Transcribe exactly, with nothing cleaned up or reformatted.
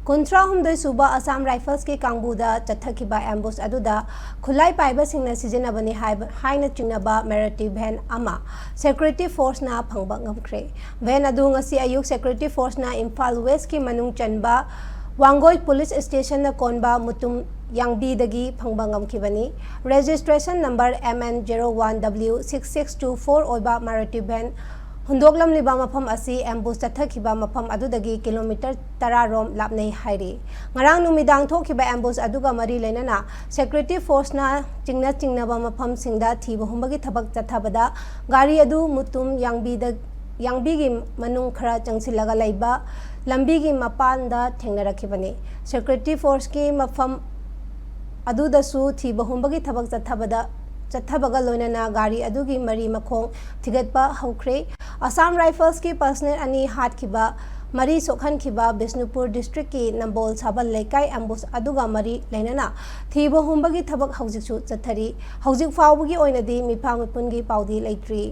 ꯀꯨꯟꯊ꯭ꯔꯥ ꯍꯨꯝꯗꯣꯏ ꯁꯨꯕ ꯑꯁꯥꯝ ꯔꯥꯏꯐꯜꯁꯀꯤ ꯀꯥꯡꯕꯨꯗ ꯆꯠꯊꯈꯤꯕ ꯑꯦꯝꯕꯨꯁ ꯑꯗꯨꯗ ꯈꯨꯠꯂꯥꯏ ꯄꯥꯏꯕꯁꯤꯡꯅ ꯁꯤꯖꯤꯟꯅꯕꯅꯤ ꯍꯥꯏꯕ, ꯍꯥꯏꯅ ꯆꯤꯡꯅꯕ ꯃꯦꯔꯥꯇꯤ ꯚꯦꯟ ꯑꯃ ꯁꯦꯀ꯭ꯌꯨꯔꯤꯇꯤ ꯐꯣꯔꯁꯅ ꯐꯪꯕ ꯉꯝꯈ꯭ꯔꯦ꯫ ꯚꯦꯟ ꯑꯗꯨ ꯉꯁꯤ ꯑꯌꯨꯛ ꯁꯦꯀ꯭ꯌꯨꯔꯤꯇꯤ ꯐꯣꯔꯁꯅ ꯏꯝꯐꯥꯜ ꯋꯦꯁꯀꯤ ꯃꯅꯨꯡ ꯆꯟꯕ ꯋꯥꯡꯒꯣꯏ ꯄꯨꯂꯤꯁ ꯁ꯭ꯇꯦꯁꯟꯅ ꯀꯣꯟꯕ ꯃꯨꯇꯨꯝ ꯌꯥꯡꯕꯤꯗꯒꯤ ꯐꯪꯕ ꯉꯝꯈꯤꯕꯅꯤ꯫ Registration number M N zero one W six six two four ꯑꯣꯏꯕ ꯃꯦꯔꯥꯇꯤ ꯚꯦꯟ ꯍꯨꯟꯗꯣꯛꯂꯝꯂꯤꯕ ꯃꯐꯝ ꯑꯁꯤ ꯑꯦꯝꯕꯨꯁ ꯆꯠꯊꯈꯤꯕ ꯃꯐꯝ ꯑꯗꯨꯗꯒꯤ ꯀꯤꯂꯣꯃꯤꯇꯔ ꯇꯔꯥ ꯔꯣꯝ ꯂꯥꯞꯅꯩ ꯍꯥꯏꯔꯤ꯫ ꯉꯔꯥꯡ ꯅꯨꯃꯤꯗꯥꯡ ꯊꯣꯛꯈꯤꯕ ꯑꯦꯝꯕꯨꯁ ꯑꯗꯨꯒ ꯃꯔꯤ ꯂꯩꯅꯅ ꯁꯦꯀ꯭ꯌꯨꯔꯤꯇꯤ ꯐꯣꯔꯁꯅ ꯆꯤꯡꯅ ꯆꯤꯡꯅꯕ ꯃꯐꯝꯁꯤꯡꯗ ꯊꯤꯕ ꯍꯨꯝꯕꯒꯤ ꯊꯕꯛ ꯆꯠꯊꯕꯗ ꯒꯥꯔꯤ ꯑꯗꯨ ꯃꯨꯇꯨꯝ ꯌꯥꯡꯕꯤꯗ, ꯌꯥꯡꯕꯤꯒꯤ ꯃꯅꯨꯡ ꯈꯔ ꯆꯪꯁꯤꯜꯂꯒ ꯂꯩꯕ ꯂꯝꯕꯤꯒꯤ ꯃꯄꯥꯟꯗ ꯊꯦꯡꯅꯔꯛꯈꯤꯕꯅꯤ꯫ ꯁꯦꯀ꯭ꯌꯨꯔꯤꯇꯤ ꯐꯣꯔꯁꯀꯤ ꯃꯐꯝ ꯑꯗꯨꯗꯁꯨ ꯊꯤꯕ ꯍꯨꯝꯕꯒꯤ ꯊꯕꯛ ꯆꯠꯊꯕꯗ, ꯆꯠꯊꯕꯒ ꯂꯣꯏꯅꯅ ꯒꯥꯔꯤ ꯑꯗꯨꯒꯤ ꯃꯔꯤ ꯃꯈꯣꯡ ꯊꯤꯒꯠꯄ ꯍꯧꯈ꯭ꯔꯦ꯫ ꯑꯁꯥꯝ ꯔꯥꯏꯐꯜꯁꯀꯤ ꯄꯔꯁꯅꯦꯜ ꯑꯅꯤ ꯍꯥꯠꯈꯤꯕ, ꯃꯔꯤ ꯁꯣꯛꯍꯟꯈꯤꯕ ꯕꯤꯁꯅꯨꯄꯨꯔ ꯗꯤꯁꯇ꯭ꯔꯤꯛꯀꯤ ꯅꯝꯕꯣꯜ ꯁꯥꯕꯜ ꯂꯩꯀꯥꯏ ꯑꯦꯝꯕꯨꯁ ꯑꯗꯨꯒ ꯃꯔꯤ ꯂꯩꯅꯅ ꯊꯤꯕ ꯍꯨꯝꯕꯒꯤ ꯊꯕꯛ ꯍꯧꯖꯤꯛꯁꯨ ꯆꯠꯊꯔꯤ꯫ ꯍꯧꯖꯤꯛ ꯐꯥꯎꯕꯒꯤ ꯑꯣꯏꯅꯗꯤ ꯃꯤꯐꯥ ꯃꯤꯄꯨꯟꯒꯤ ꯄꯥꯎꯗꯤ ꯂꯩꯇ꯭ꯔꯤ꯫